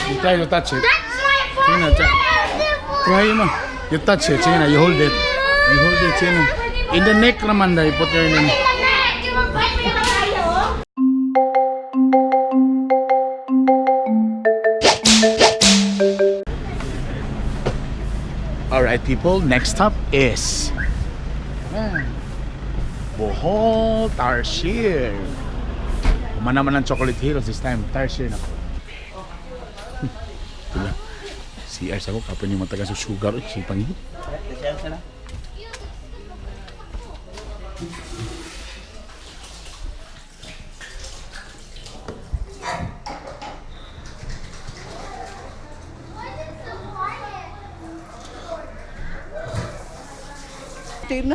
You try to touch it. That's my Sige na, first try mo. You touch it. Sige na, you hold it. You hold it, sige na. In the neck naman dahil, put your name. Alright people, next up is Bohol Tarsier. Kumana naman ng Chocolate Hills this time. Tarsier na. Ito lang. CR sa ko, kapoy ni matagal sa sugar. Uy, sipang yun.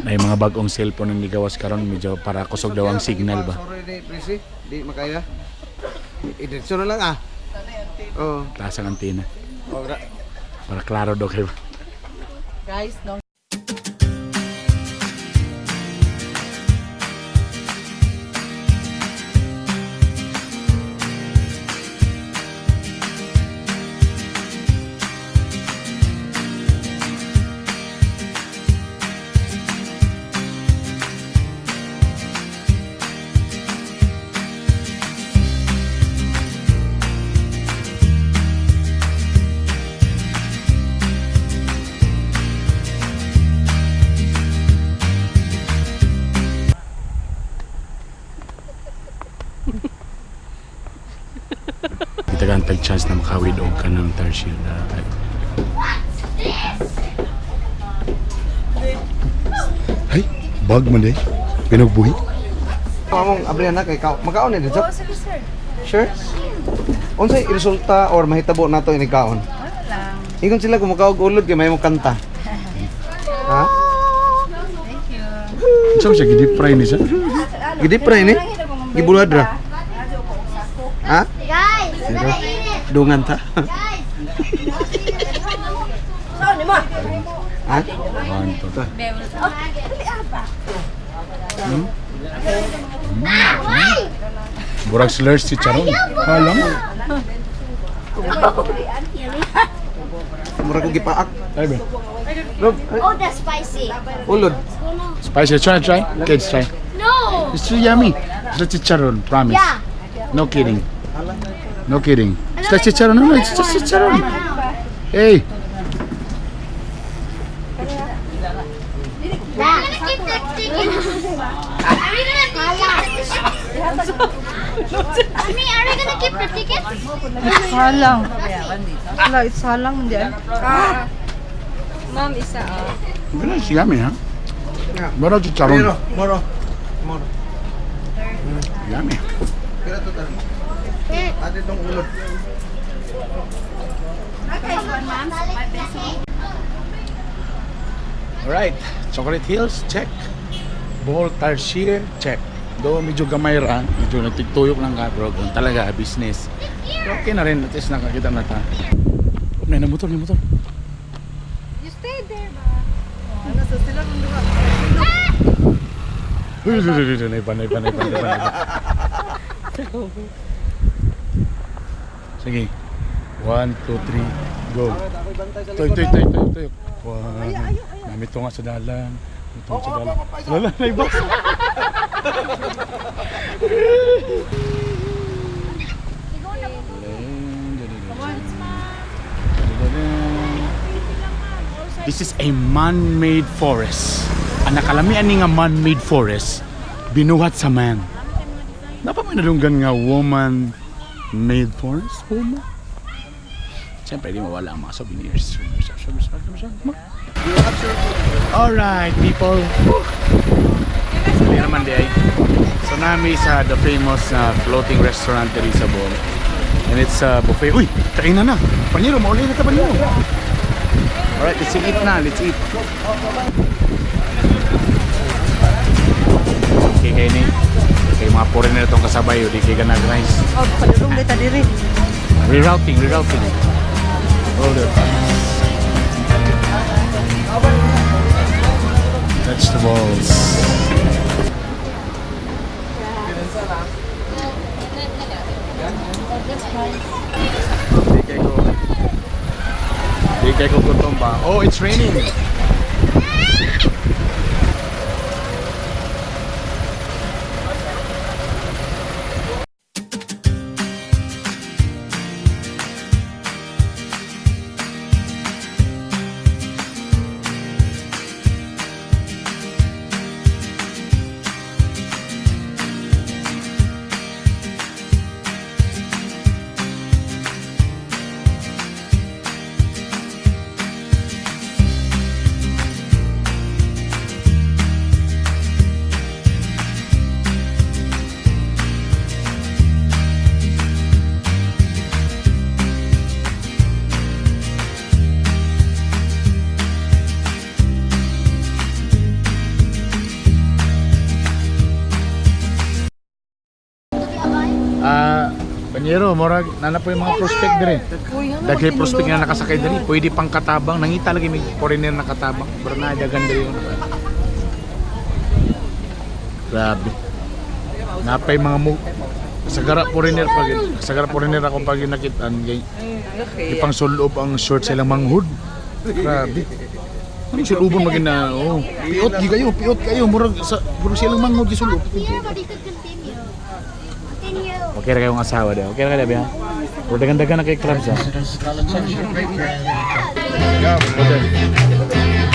May mga bagong cellphone ang ligawas karon, medyo para kusog daw ang signal ba. Sorry di, Presi. Di makaya. Idiretso na lang ah. Oo. Taas ang antena. Oh, Para klaro daw kayo. Guys, no? Itagaan tag chance na makawid og kanang Tarsier na. Ay, bag man eh. Pinagbuhi. Among abrihan na kay kao. Makaon ni dito. Oh, sige, sir. Sure? Unsay resulta or mahitabo nato ini kaon? Wala lang. Ingon sila kung makaog ulod kay may mo kanta. Ha? Thank you. Saan siya gidip fry ni siya? Gidi pre ni. Gibulad ra. Ha? Guys, we're gonna eat it. Dungan ta. Guys. Ha? One, two, three. Why? Burag slurs si Charon. Halang. Mura ko gipaak. Ay ba? Rob, ay, Oh, that's spicy. ulod. Spicy. Try, try. Kids, try. No. It's too yummy. It's like chicharon, promise. Yeah. No kidding. No kidding. It's like chicharon. No, it's just chicharon. Hey. I'm gonna keep the tickets. Are we gonna keep the Mommy, are we gonna keep the tickets? Halang. Wala, it's halang hindi ah. Ma'am, isa ah. But it's yummy, huh? Yeah. Mura chicharon. Pero, moro. Moro. Yummy. Pero to tan. Ate tong ulod. Alright. Chocolate Hills, check. Bohol Tarsier, check. Do medyo gamay ra, medyo nagtigtuyok lang ka bro. Kung talaga business. Pero okay na rin, at least nakakita na ta. Oh, na motor, na motor. You stay there ba? Ano sa sila kung duha. Uy, uy, uy, uy, naiba, naiba, naiba, naiba, naiba. Sige. One, two, three, go. Toy, toy, toy, toy, toy. One. Nami to nga sa dalan. Ito nga sa dalan. Wala, naiba. This is a man-made forest. Ang nakalamian ni nga man-made forest, binuhat sa man. Napa may nadunggan nga woman-made forest? Woman? Siyempre, di mawala ang mga souvenirs. Souvenirs, souvenirs, souvenirs, souvenirs. Alright, people. Hindi naman di ay. So nami sa the famous na floating restaurant diri sa Bohol. And it's a buffet. Uy, kainan na. Panyero, mauli na ta panyero. Alright, let's eat na. Let's eat. Okay, kayo ni. Kay mga foreigner itong kasabay, di kay ganag rice. Oh, palulong dita diri. Rerouting, rerouting. Roll it. Vegetables. Di kay ko Murag kay ko gutom ba? Oh, it's raining. Ah, Panyero, murag nana po yung mga prospect dire. Daghay prospect nga nakasakay diri, pwede pang katabang, nangita lagi may foreigner na katabang. Pero na dagan diri yung Grabe. Napay mga mo sagara foreigner pag sagara foreigner ako pag nakitaan kay ipang sulob ang short sa ilang manghud. Grabe. Ano sulubon magin na oh. Piot gi kayo, piot kayo murag sa murag silang manghud gisulob. Here, but you could continue. Continue. Okay ra kayong asawa daw. Okay ra kayo, ha? Pero dagan-dagan na kay crabs, ha? Yeah, okay.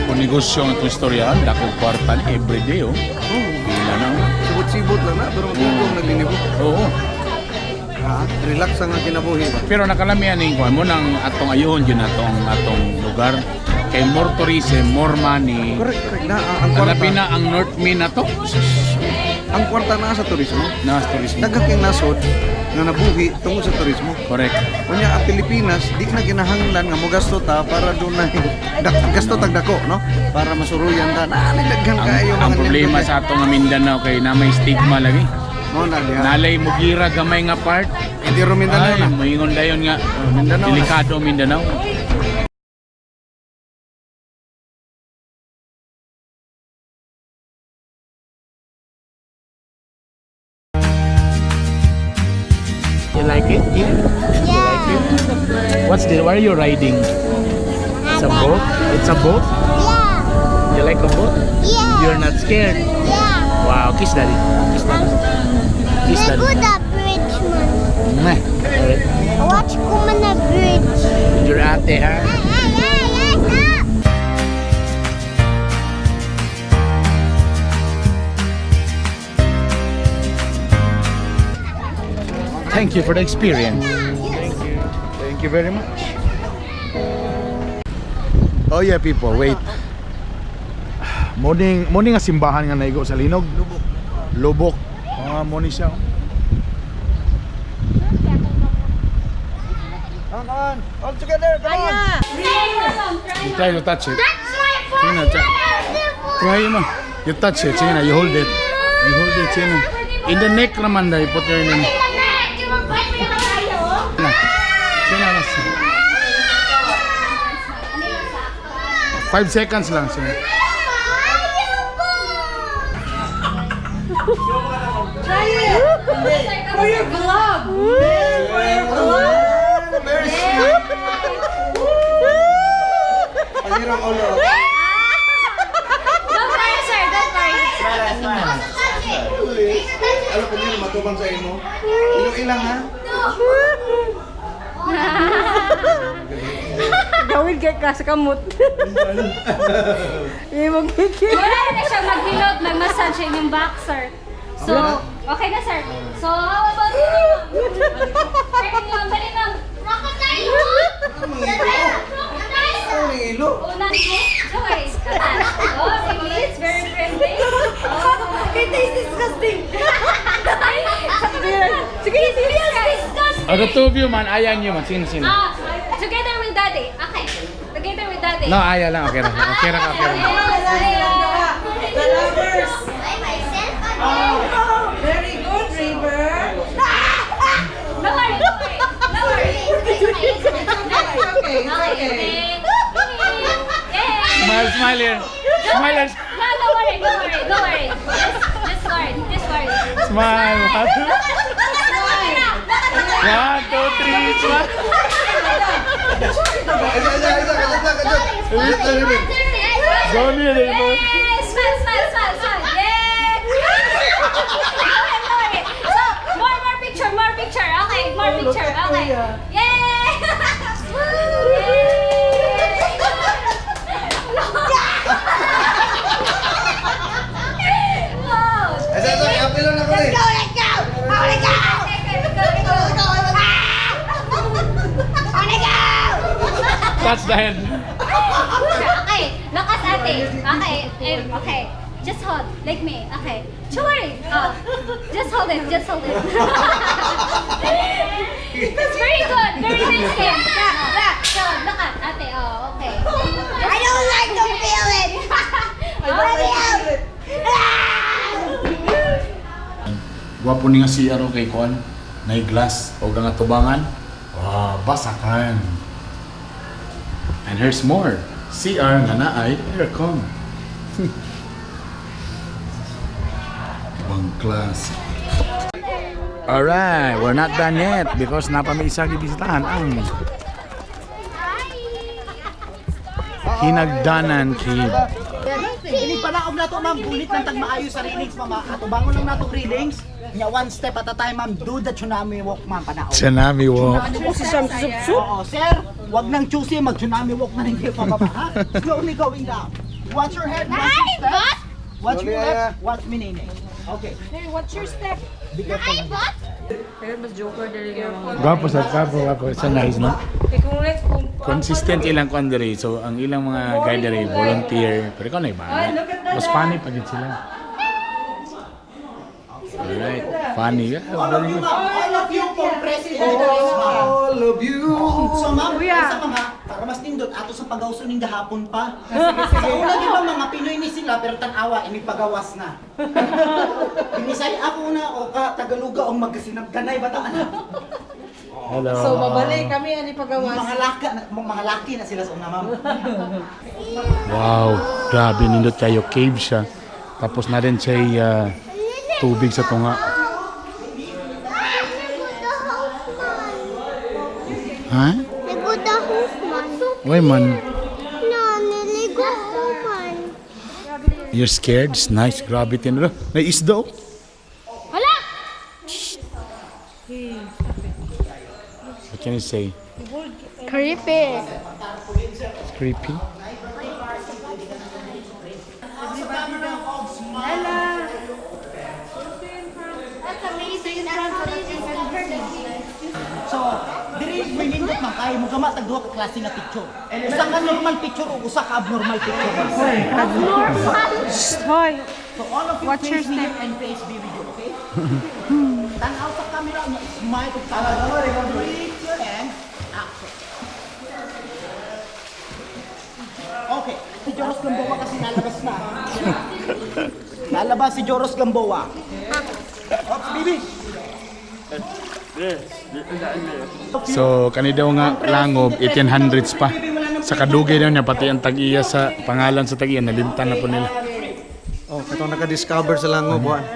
Kung negosyo ang itong istoryahan, dako kwarta ni everyday, oh. Pila na, oh. Sibot-sibot lang na, pero magugong naglinibo. Oo. Ha? Relax ang kinabuhi ba? Pero nakalamihan ni kuan mo nang atong ayon yun atong atong lugar kay more tourism, more money. Correct, correct. Na, ang Ang kwarta, labi na ang North Main na to ang kwarta na sa turismo. na tourism. Daghang kay nasod nga nabuhi tungod sa turismo. Correct. Unya ang Pilipinas di na kinahanglan nga mogasto ta para dunay gasto tag dako no para masuruyan ta na daghan Ang, kaayo ang mga problema nindot sa atong nga Mindanao kay na may stigma lagi. mo na diha Nalay mugira gamay nga part. hindi ro Mindanao Ay, na moingon dayon nga Mindanao na. delikado Mindanao. You like it? Yeah. You like it? What's the? What are you riding? It's a boat. It's a boat. Yeah. You like a boat? Yeah. You're not scared. Yeah. Wow, kiss daddy. Kiss daddy. Kiss They daddy. go the bridge, man. Mwah. Alright. Watch Kumana Bridge. Your ate, ha? Hey, hey, hey, hey, stop! Thank you for the experience. Thank you. Thank you very much. Oh yeah, people, wait. Morning, morning nga simbahan nga naigo sa linog. Lubok. Lubok. Ah, morning siya. oh. Come on, all together, come on. You try to touch it. That's my Sino, first Try mo. You touch it, Sina. You hold it. You hold it, Sina. In the neck naman dahil. Put your name. Na. Sina, na. 5 seconds lang, Sina. Try it! For your vlog! For your vlog! Very sweet. Panirang ulo. Don't worry, sir. Don't worry. Also touch it. Ano panirang matubang sa imo? Ilo ilang ha? Gawin kay ka sa kamot. Imong kiki. Wala na siya maghilot, mag-massage sa inyong back, sir. So, okay na, sir. So, how about you, ma'am? Sir, ma'am, dali, ma'am. Crocodile! Crocodile! Ano yung ilo? Una, Joy. Oh, sige, it's very friendly. Oh. It is disgusting. Sige, sige. Disgusting. Oh, the two of you man, ayaw nyo man. Sino, sino? Ah, together with daddy. Okay. Together with daddy. No, ayaw lang. Okay ra. Okay ra, okay ra. The lovers. By myself again. Very good, River. Smile, smile here. Smile here. No, don't worry, don't worry, don't worry. Just worry, just worry. Smile. One, two, one, two, three, smile. Isa, isa, isa, kajut na, kajut. Kajut na, rin. Go near it, bro. Yay! Smile, smile, smile, smile. Yay! Don't worry. So, more, more picture, more picture. Okay, more picture. Okay. Yay! Yay! Wow! Isa, isa, kapil lang ako eh. Go, let's go! I wanna go! Okay, okay, go, go. I wanna go! Touch the hand. Okay, lakas, ate. Okay, eh, okay. Just hold, like me. Okay. Don't worry. Oh, just hold it, just hold it. It's very good. Very nice game. Yeah. So, look at ate. Oh, okay. I don't like the feeling! Oh, Let me out! Gwapo ni nga CR kay kuan. Nay glass o nga tubangan. Wow, basakan. And here's more. CR nga naay aircon. Ibang klase. Alright, we're not done yet because naa pa may isa gibisitahan ang Hinagdanan Cave. Ini panaog nato, ma'am, bulit ng tagmaayo sa railings, ma'am. Atubangon lang nato railings. Nya one step at a time, ma'am. Do the tsunami walk, ma'am, panaog. Tsunami walk. Oo, sir, wag nang choosy, mag tsunami walk na rin kayo pababa, ha? Slowly going down. Watch your head, watch your step. Watch your left, watch me, nene. Okay. Hey, watch your step. Be careful. Gwapo sa gwapo, gwapo. It's nice, no? Eh, kung let's kung Consistent ilang kuan diri. So ang ilang mga guide diri volunteer, pero ikaw na iba. Mas funny pag yun sila. Alright, funny. Yeah, All of very you, good. ma'am. All of you for president ma'am. All of you. So ma'am, isa ma'am ha, para mas nindot, ato sa pagawso ning gahapon pa. Sa una di ba mga Pinoy ni sila pero tan-awa ini pagawas na. Binisay ako na o ka Tagaluga o magkasinabganay bataan. Hello. So, mabalik kami, ani pagawas. Mga laki na, mga laki na sila sa una, ma'am. Wow, grabe nindot kayo cave siya. Tapos na rin siya tubig sa tunga. Ha? Naligo man. Why man? No, naligo ko man. You're scared? It's nice. Grabe tinuro. May isda oh. Wala! What can you say? Creepy. It's creepy. That's amazing. That's amazing. So, diri may nindot man kay mo gama tag duha ka klase nga picture. Usa ka normal picture o usa ka abnormal picture. Hoy, So all of you Watch your face me step. here and face me with you, okay? Tanaw sa camera niya, smile ug tawa. Breathe your hand, action. Okay, si Joros Gamboa kasi nalabas na. Nalabas si Joros Gamboa. Oops, baby. So, kani daw nga langob, 1800s pa. Sa kadugay daw niya, pati ang tag-iya sa pangalan sa tag-iya, nalimtan na po nila. Oh, katong naka-discover sa langob buwan.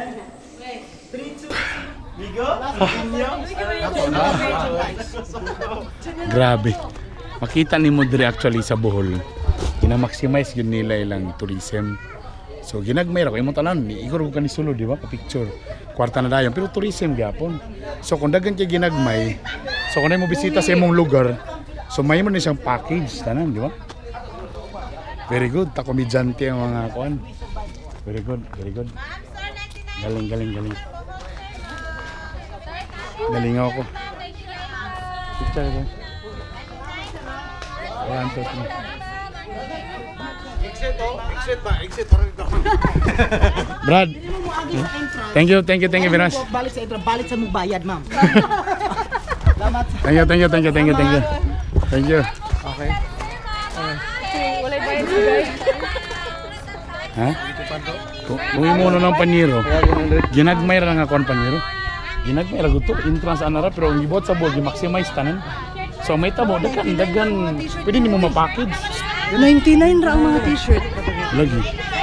Grabe. Makita ni mo diri actually sa Bohol. Gina-maximize yun nila ilang tourism. So ginagmay ra ko imong tanan ni igor ko kani sulod, di ba, pa picture. Kwarta na dayon pero tourism gyapon. So kung daghan kay ginagmay, so kung mo bisita sa imong lugar, so may mo ni siyang package tanan, di ba? Very good, ta komedyante ang mga kuan. Very good, very good. Galing, galing, galing. Galing ako. Picture ko. One, two, three. Exit oh, exit ba? Exit parang ito. Brad, Muagi sa entrance. thank you, thank you, thank you very much. Balik sa entrance, balik sa mong bayad, ma'am. Salamat. Thank you, thank you, thank you, thank you, thank you. Thank you. Okay. Walay bayad si guys. Ha? Kung imo na ng panyero, ginagmay ra nga kon panyero. Ginagmay ra gud to, entrance ana ra pero ang gibuhat sa Bohol gi-maximize tanan. So may tabo daghan daghan pwede nimo ma-package. 99 ra ang mga t-shirt. Lagi.